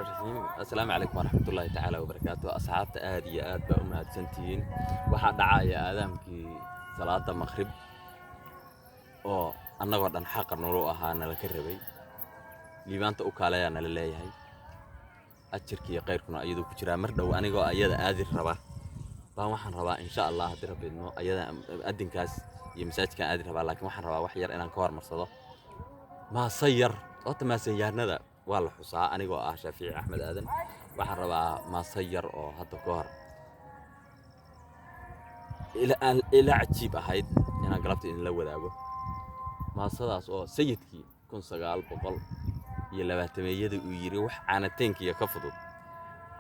Asalaamu calaykum waraxmatullaahi tacaala wabarakaatu. Asxaabta, aad iyo aad baa u mahadsantihiin. Waxaa dhacaya aadaamkii salaada maqrib oo annagoo dhan xaqa nolo ahaa nala ka rabay. Liibaanta u kaaleyaa nala leeyahay, ajirka iyo khayrkuna ayadoo ku jiraa. Mar dhow anigoo ayada aadi raba baan waxaan rabaa, insha Allah, haddii Rabbi idmo, ayada adinkaas iyo masaajidkaan aadi rabaa, laakiin waxaan rabaa wax yar inaan ka hormarsado, maase yar. Horta maasanyahanada waa la xusaa. Anigoo ah Shaafici Axmed Aadan, waxaan rabaa maase yar oo hadda ka hor ila cajiib ahayd inaan galabta idinla wadaago, maasadaas oo sayidkii 1920-meeyada uu yidhi: "Wax caanateynkiya ka fudud,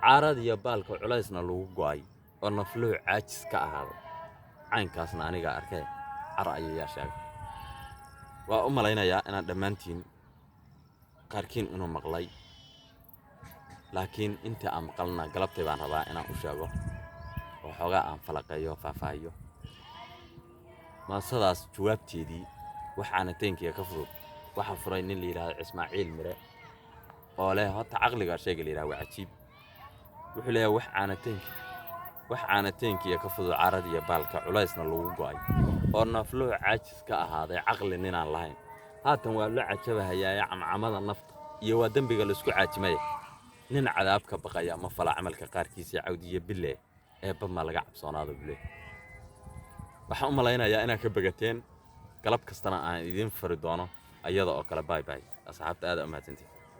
caarad iyo baalka culaysna lagu go'ay oo nafluhu caajis ka ahaaday, caynkaasna anigaa arkee car ayayaa sheegay." Waa u malaynayaa inaan dhammaantiin qaarkiin inuu maqlay, laakiin intii aan maqalna galabtay baan rabaa inaan u sheego oo xoogaa aan falaqeeyo, faahfaahiyo maasadaas jawaabteedii. "Wax caanateynkiya ka fudud" waxaa furay nin la yidhahdo Ismaaciil Mire oo leh horta caqliga shayga la yidhahdo waa cajiib. Wuxuu leeyahay: "Wax caanateynkiya ka fudud, caarad iyo baalka culaysna lagu go'ay oo nafluhu caajis ka ahaaday, caqli ninaan lahayn haatan waa la cajabahayaa camcamada nafta iyo waa dembiga laisku caajimaya. Nin cadaab ka baqaya ma fala camalka qaarkiisa, cawdiye bile eebba ma laga cabsoonaado bule." Waxaan u malaynayaa inaad ka bogateen. Galab kastana aan idiin fari doono ayada oo kale. Bye bye, asxaabta, aad u mahadsantihin.